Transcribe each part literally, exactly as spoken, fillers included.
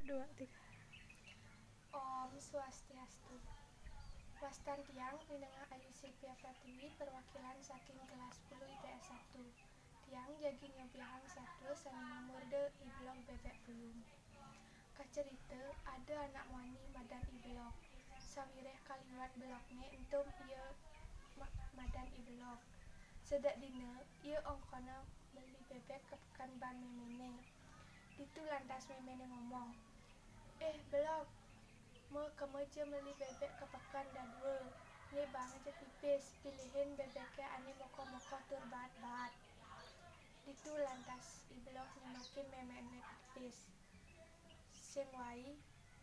Dua, tiga. Om Swastiastu. Wastan tiang Winengah Ayu Silvia Pratiwi, perwakilan saking kelas sepuluh I P S satu. Tiang jagi nyobiahang satua sane ngemurde I Belog bebek puyung. Kacerita, ada anak muani madan I Belog. Sawiréh kaliwat belogné ento ia ma-, madan I Belog. Sedek dina, ia ongkona meli bebek ka peken baan méméné. Ditu lantas méméné ngomong, "Eh, Belog, ma kema ja meli bebek ka peken dadua. Né baang ja pipis, pilihin bebeké ané mokoh-mokoh tur baat-baat." Ditu lantas I Belog nyemakin méméné pipis. Sing wai,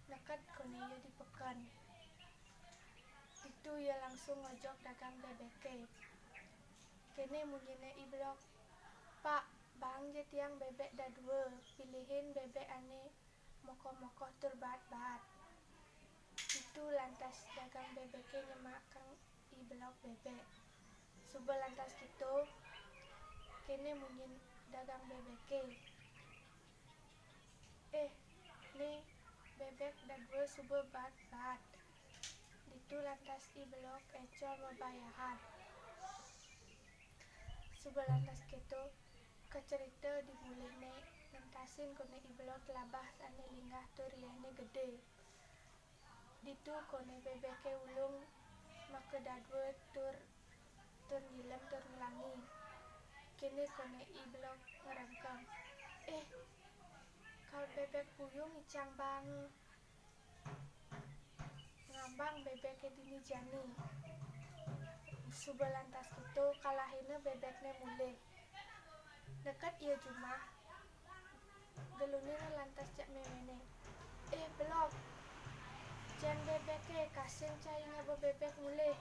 neked koné ia di peken. Ditu ia langsung ngojok dagang bebeké. Kéné munyiné I Belog, "Pak, baang ja tiang bebek dadua, pilihin bebek ané mokoh-mokoh tur baat-baat." Ditu lantas dagang bebeké nyemakang I Belog bebek. Suba lantas kéto, kéné munyin dagang bebeké, "Eh, né bebek dadua suba baat-baat." Ditu lantas I Belog écol mabayahan. Suba lantas kéto, kacerita di mulihné, nentasin koné I Belog labah ané linggah tur riehné gedé. Ditu koné bebeké ulung makadadua tur, tur nyilem tur nglangi. Kéné koné I Belog ngrengkeng, "Eh, kal bebek puyung icang baanga. Ngambang bebeké dini jani." Suba lantas kéto, kalahina bebekné mulih. Neked ia jumah, geluné lantas jak méméné, "Eh, Belog, jang bebeké, kasing cai ngaba bebek mulih."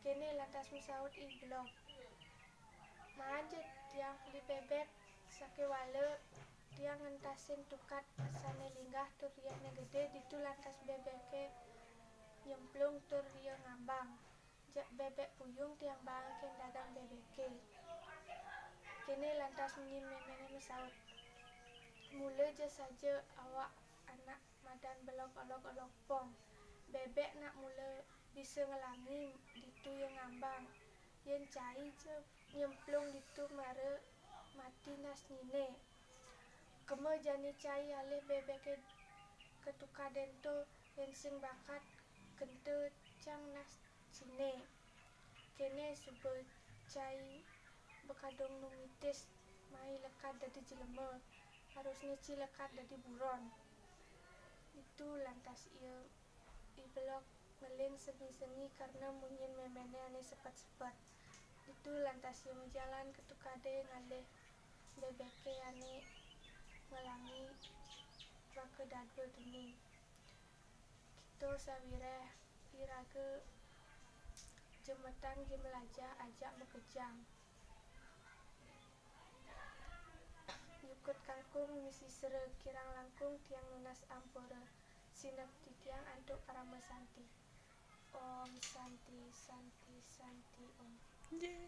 Kéné lantas masaut I Belog, "Maan ja tiang meli bebek, sakéwala tiang ngentasin tukad sané linggah tur riehné gedé." Ditu lantas bebeké nyemplung tur ia ngambang. "Jak bebek puyung tiang baang," kén dagang bebeké. Kéné lantas munyin méméné masaut, "Mula ja saja awak anak madan Belog olog-olog pong. Bebek nak mula bisa nglangi, ditu ia ngambang. Yén cai ja nyemplung ditu mara mati nasnyiné. Kema jani cai alih bebeké katukadé ento, yén sing bakat genta cang nasnyiné." Kéné suba cai ba kadung nu mitis mai lekad dadi jelema, harusné ci lekad dadi buron. Ditu lantas ia I Belog ngelin sengi-sengi karena munyin méméné ané sepet-sepet. Ditu lantas ia majalan katukadé ngalih bebeké ané nglangi makadadua dini. Kéto sawiréh, iraga jemetan ja malajah ajak makejang. Nyukut kangkung misi sera, kirang langkung tiang nunas ampura. Sineb titiang antuk parama santi. Om Santi, Santi, Santi, Om. Yeay.